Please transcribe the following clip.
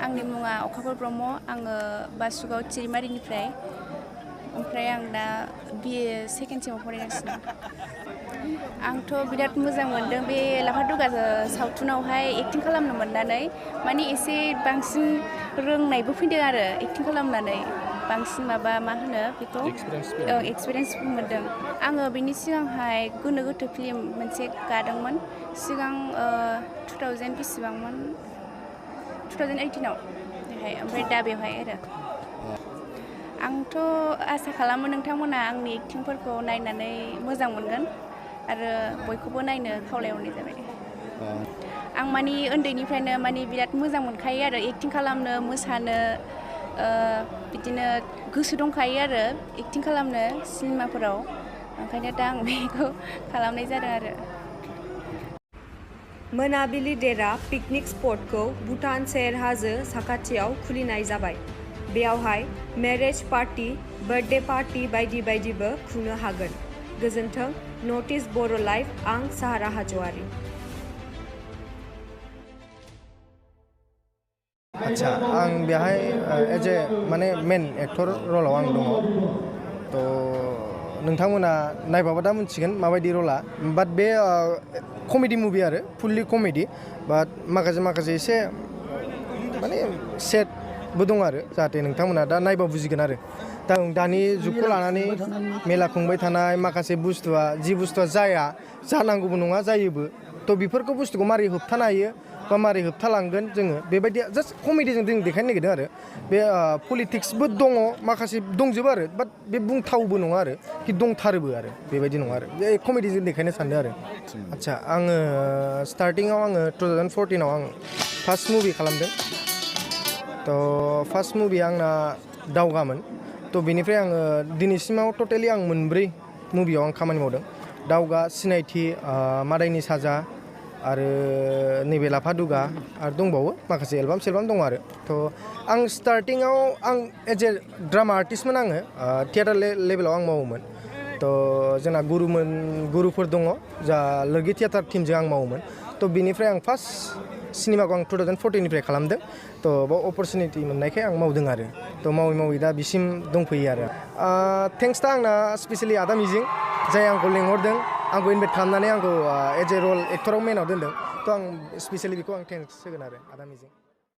आंनि मुङा अखाफोर ब्रह्म आङो बासुगाव चिरिमारिनिफ्राय ओमफ्राय आं दा BA सेकेन्ड सेमाव फरायगासिनो आंथ' बिराद मोजां मोनदों बे लाफादुगा सावथुनावहाय एक्टिं खालामनो मोननानै माने एसे बांसिन रोंनायबो फैदों आरो एक्टिं खालामनानै बांसिन माबा मा होनो बेखौ एक्सपिरियेन्स मोनदों आङो बेनि सिगांहाय गोनो गोथो फिल्म मोनसे गादोंमोन सिगां 2000 बेसेबांमोन 2018आव ओमफ्राय दा बेवहाय आरो आंथ' आसा खालामो नोंथांमोना आंनि एक्टिंफोरखौ नायनानै मोजां मोनगोन आरो बयखौबो नायनो खावलायहरनाय जाबाय आं माने उन्दैनिफ्रायनो माने बिराद मोजां मोनखायो आरो एक्टिं खालामनो मोसानो बिदिनो गोसो दंखायो आरो एक्टिं खालामनो सिनेमाफोराव ओंखायनो दा आं बेखौ खालामनाय जादों आरो मोनाबिलि देरा पिकनिक स्पटखौ भुटान सेर हाजो साखाथियाव खुलिनाय जाबाय बेयावहाय मेरेज पार्टी बार्थडे पार्टी बायदि बायदिबो खुंनो हागोन गोजोन्थों नर्थ इस्ट बर' लाइफ आं साहारा हाज'वारि आच्छा आं बेहाय एज ए माने मेन एक्टर रलाव आं दङ थ' नोंथांमोना नायबाबा दा मिथिगोन माबायदि रला बाट बे कमेडि मुभि आरो फुल्लि कमेडि बाट माखासे एसे माने सेडबो दं आरो जाहाथे नोंथांमोना दा नायबा बुजिगोन आरो दा दानि जुगखौ लानानै मेला खुंबाय थानाय माखासे बुस्थुआ जि बुस्थुआ जाया जानांगौबो नङा जायोबो थ' बेफोरखौ बुस्थुखौ मारै होबथानो हायो बा मारै होबथालांगोन जोङो बेबायदि जास्ट कमेडिजों जों देखायनो नागिरदों आरो बे पलिटिक्सबो दङ माखासे दंजोबो आरो बाट बे बुंथावबो नङा आरो कि दंथारोबो आरो बेबायदि नङा आरो बे कमेडिजों देखायनो सानदों आरो आच्छा आङो स्टार्टिङाव आङो 2014आव आं फार्स्ट मुभि खालामदों थ' फार्स्ट मुभिया आंना दावगामोन थ' बेनिफ्राय आङो दिनैसिमाव टटेलि आं मोनब्रै मुभियाव आं खामानि मावदों दावगा सिनायथि मादायनि साजा आरो नैबे लाफादुगा आरो दंबावो माखासे एलबाम सेलबाम दङ आरो थ' आं स्टार्टिङाव आं एज ए ड्रामा आर्टिस्टमोन आङो थियेटार लेभेलाव आं मावोमोन थ' जोंना गुरुफोर दङ जा लोरगि थियेटार टिमजों आं मावोमोन थ' बेनिफ्राय आं फार्स्ट सिनेमाखौ आं 2014निफ्राय खालामदों थ' बाव अपरसुनिटि मोननायखाय आं मावदों आरो थ' मावै दा बिसिम दंफैयो आरो थेंक्स दा आंना स्पेसियेलि आदा मिजिं जाय आंखौ लेंहरदों आंखौ इनभाइट खालामनानै आंखौ एज ए रल एक्टराव मेनाव दोनदों थ' आं स्पेसियेलि बेखौ आं थेंक्स होगोन आरो आदा मिजिं